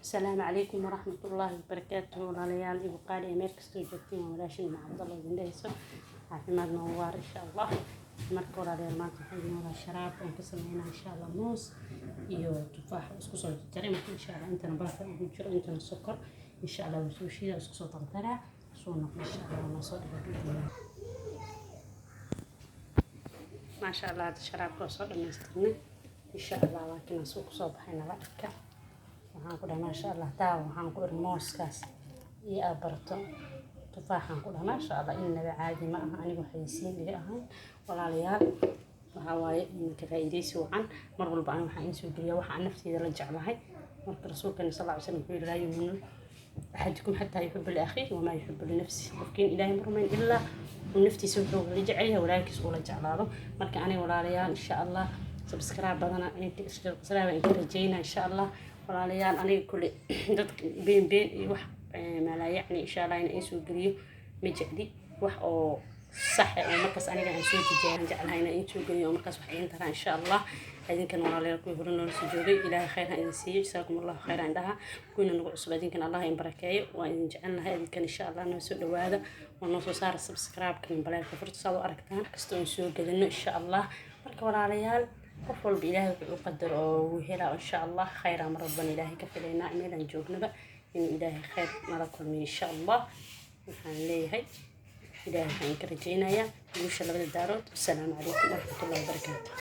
Asalaamu calaykum waraxmatullaahi wabarakaatuh. Walaalayaal igu qaali ee meel kastoo joogtiin, waa walaashin Cabdalla idin dhehayso caafimaad noo waar, insha Allah. Marka walaalayaal, maanta waxaan idin wadaa sharaab oon ka sameynaa, insha Allah, moos iyo tufaax isku soo jarjaray. Marka, insha Allah, intana barafka ugu jiro, intana sokor, insha Allah, wuu soo shiida, isku soo dardaraa, soo noqo, insha Allah, waa noo soo dhiga. Maasha Allah, hadda sharaabka waa soo dhamaystirnay, insha Allah. Laakiin suu kusoo baxay nala arka. Waxaan ku dhahay, maasha Allah, taa waxaan ku iri mooskaas iyo abarto tufaaxaan ku dhahay, maasha Allah, innaba caadi ma aha. Anigu xayisiin iga ahaan, walaalayaal, waxaa waaye ka faa'iidaysi wacan. Mar walba ani waxaan in soo geliyaa waxa aan nafteyda la jeclahay. Marka rasuulkeena sal ly slam wuxuu yihi: "Laa yuuminu axadukum xataa yuxibu liakhiihi wamaa yuxibu linafsihi." Qofkiin Ilaahay ma rumayn ilaa uu naftiisa wuxuu la jecel yahay walaalkiis uu la jeclaado. Marka aniga, walaalayaal, insha Allah, subscribe badana, subscribe in ka rajeynaa, insha Allah. Walaalayaal, aniga kule dad been been iyo wax maalaa yacni, insha Allah, in soo geliyo ma jecli. Wax oo sax ah oo markaas aniga aan soo tijaaban jeclahay inaan soo geliyo oo markaas wax iin taraa, insha Allah. Idinkan, walaalayaal, kuwii hore noola soo joogay, Ilaahay khayr ha idin siiyo, jasaakum Allahu khayra indhaha. Kuwiina nagu cusub, idinkan Allah in barakeeyo. Waa idin jecelnahay idinkan, insha Allah. Noo soo dhawaada oo noo soo saara subscribe-ka, baleelka furta, saad u aragtaan kasta oon soo gelino, insha Allah. Marka walaalayaal, qof walba Ilaahay wuxuu u qadaro oo uu helaa, insha Allah. Khayraa mar walbana Ilaahay ka filaynaa, meelaan joognaba inuu Ilaahay khayr nala kulmiyo, insha Allah. Waxaan leeyahay, Ilaahay waxaan ka rajaynayaa guusha labada daarood. Asalaamu calaykum waraxmatullahi wabarakaatu.